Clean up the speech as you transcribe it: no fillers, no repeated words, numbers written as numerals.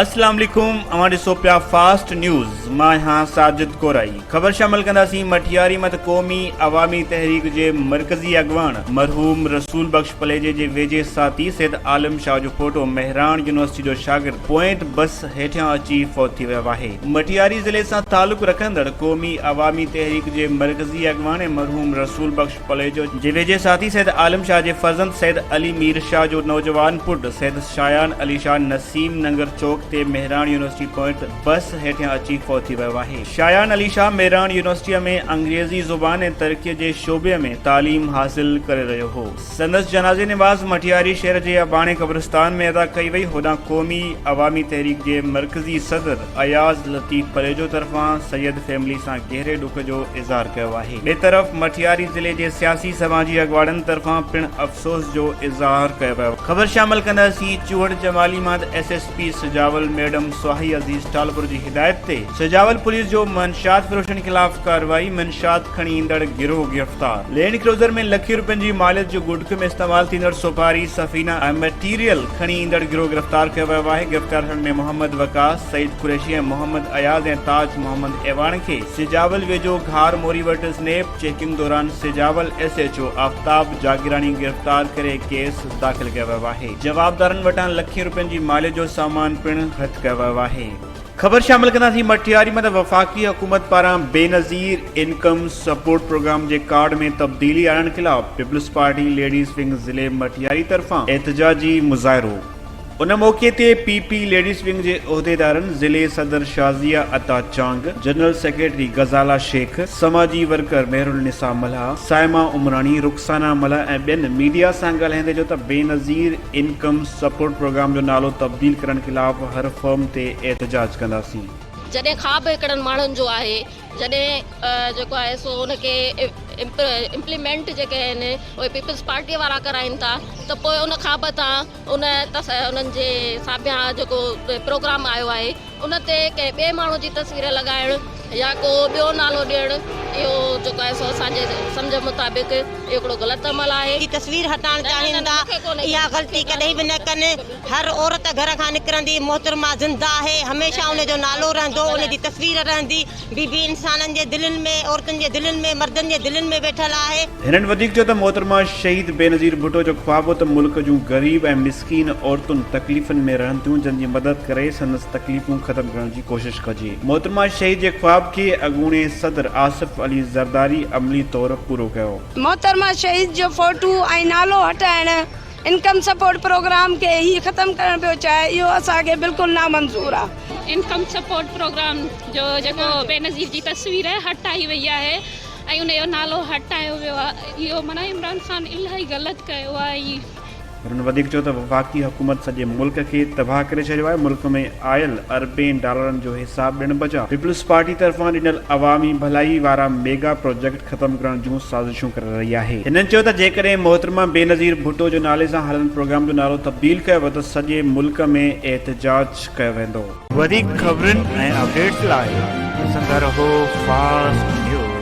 اسلام عليڪم اوهان ڏسو پيا فاسٽ نيوز مان آهيان ساجد ڪورائي خبر شامل ڪنداسين مٺياري مت قومي عوامي تحريڪ جي مرڪزي اڳواڻ مرحوم رسول بخش پليجي جي ويجهي ساٿي سيد عالم شاهه جو پوٽو مهراڻ يونيورسٽي جو شاگرد پوائنٽ بس هيٺيان اچي فوت ٿي ويو آهي مٽياري ضلعي سان تعلق رکندڙ قومي عوامي تحريڪ جي مرڪزي اڳواڻ ۽ مرحوم رسول بخش پليجو جي ويجهي ساٿي سيد عالم شاهه جي فرزند سيد علي مير شاهه جو نوجوان پٽ سيد شايان علي شاهه نسيم ننگر چوڪ تي مهراڻ يونيورسٽي پوائنٽ بس هيٺيان اچي فوت ٿي ويو آهي. شايان علي شاهه مهراڻ يونيورسٽيء ۾ انگريزي زبان ۽ ترقيء جي شعبي ۾ تعليم حاصل ڪري رهيو هو. سندس جنازي نماز مٽياري شهر جي اباڻي قبرستان ۾ ادا ڪئي وئي. هوڏانهن قومي عوامي تحريڪ جي مرڪزي صدر اياز لطيف پليجو طرفان سيد فيملي سان گهري ڏک جو اظهار ڪيو آهي. ٻئي طرف مٺياري ضلعي جي سياسي سماجي اڳواڻن طرفان پڻ افسوس جو اظهار ڪيو ويو. خبر شامل ڪنداسين چوهڙ جمالي مان ته S S P Sujawal madam Sohai Aziz Talpur جي هدايت تي سجاول پوليس جو منشيات فروشن خلاف ڪارروائي، منشيات کڻي ايندڙ گروهه گرفتار. لينڊ ڪروزر ۾ لکين روپين جي ماليت جو گٽڪي ۾ استعمال ٿيندڙ سوپاري، سفينه ۽ مٽيريل کڻي ايندڙ گروهه گرفتار ڪيو ويو آهي، گرفتار ٿيڻ ۾ محمد وقاص، سعيد قريشي ۽ محمد اياز ۽ تاج محمد اعواڻ کي سجاول ويجهو گهار موري وٽ اسنيپ چيڪنگ دوران Sujawal S H O Aftab Jagirani گرفتار ڪري ڪيس داخل ڪيو ويو آهي، جوابدارن وٽان لکين روپين جي ماليت جو سامان پڻ هٿ ڪيو ويو آهي. خبر شامل ڪنداسين مٽياري مان ته وفاقي حڪومت پاران بينظير انڪم سپورٽ پروگرام جي ڪارڊ ۾ تبديلي آڻڻ خلاف پيپلز پارٽي ليڊيز ونگ ضلعي مٽياري طرفان احتجاجي مظاهرو ان موقعي تي پي پي ليڊيز ونگ جي عهديدارن ضلعي صدر شازيه عطا چانگ، جنرل سيڪريٽري غزاله شيخ، سماجي ورڪر مهرالنساء ملاح، صائمه عمراڻي، رخسانه ملاح ۽ ٻين ميڊيا سان ڳالهائيندي چيو ته بينظير انڪم سپورٽ پروگرام جو نالو تبديل ڪرڻ خلاف هر فرم تي احتجاج ڪنداسين. جڏهن خواب هڪڙن ماڻهن جو آهي جڏهن جيڪو آهي سو ان کي امپليمينٽ جيڪي آهن اهي پيپلز پارٽي وارا ڪرائين ٿا ته پوء ان خواب تان ان انهن جي ساڀيان جيڪو پروگرام آيو آهي ان تي ڪنهن ٻئي ماڻهو جي تصوير لڳائڻ يا ڪو ٻيو نالو ڏيڻ اهو جيڪو آهي سو اسان جي سمجهه مطابق اهو هڪڙو غلط عمل آهي. جي تصوير هٽائڻ چاهين ٿا اها غلطي ڪڏهن به نه ڪن هر عورت گهر کان نڪرندي محترمه زنده آهي هميشه ان جو نالو رهندو ان جي تصوير رهندي بي بي انسانن جي دلين ۾ عورتن جي دلين ۾ مردن جي دلين ۾ ويٺل آهي. هنن وڌيڪ چيو ته محترمه شهيد بينظير ڀٽو جو خواب هو ته ملڪ جون غريب ۽ مسڪين عورتن تڪليفن ۾ رهن ٿيون جن جي مدد ڪري سندس تڪليفون ختم ڪرڻ جي ڪوشش ڪجي. محترمه شهيد جي خواب کي اڳوڻي صدر آصف علي زرداري عملي طور پورو ڪيو. محترمه شهيد جو فوٽو ۽ نالو هٽائڻ انڪم سپورٽ پروگرام کي هي ختم ڪرڻ پيو چاهي اهو اسان کي بلڪل نامنظور آ. انڪم سپورٽ پروگرام جو جيڪو بينظير جي تصوير هٽائي وئي آهي ۽ ان جو نالو هٽايو ويو آهي اهو معنيٰ عمران خان الاهي غلط ڪيو آهي. هنن وڌيڪ چيو ته وفاقي حڪومت سڄي ملڪ کي تباهه ڪري ڇڏيو آهي، ملڪ ۾ آيل اربين ڊالرن جو حساب ڏيڻ بجاء پيپلز پارٽي طرفان ڏنل عوامي ڀلائي وارا ميگا پروجيڪٽ ختم ڪرڻ جون سازشون ڪري رهي آهي. هنن چيو ته جيڪڏهن محترمه بينظير ڀٽو جو نالي سان هلندڙ پروگرام جو نالو تبديل ڪيو ويو ته سڄي ملڪ ۾ احتجاج ڪيو ويندو. وڌيڪ خبرن ۽ اپڊيٽس لاء ڏسندا رهو فاسٽ نيوز.